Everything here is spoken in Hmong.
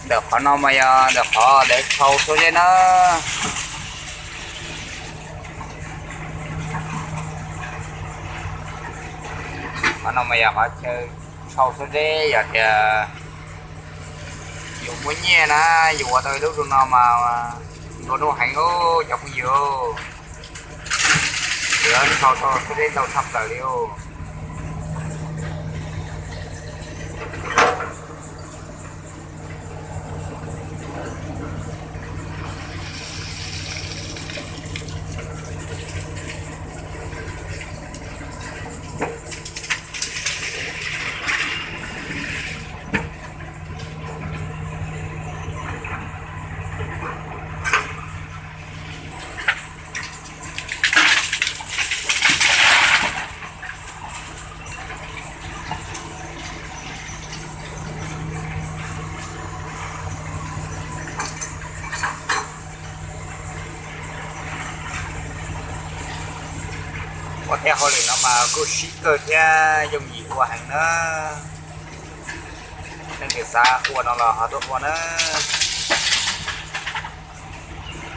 Ntawm qhov no mas yog ntawm qhov lawv tshau suab zeb na. Qhov no mas yog qhov chaw tshau suab zeb, yog tias yus muaj nyiaj na, yus ua tau lub zoo no mas nplua nuj heev os cov phooj ywg. Lawv tshau tau suab zeb ntau tshaj plaws li os. Ua tej hauj lwm no mas kuj sib kawg thiab yooj yim ua heev na. Leej twg xav ua no los ho tuaj ua nawb.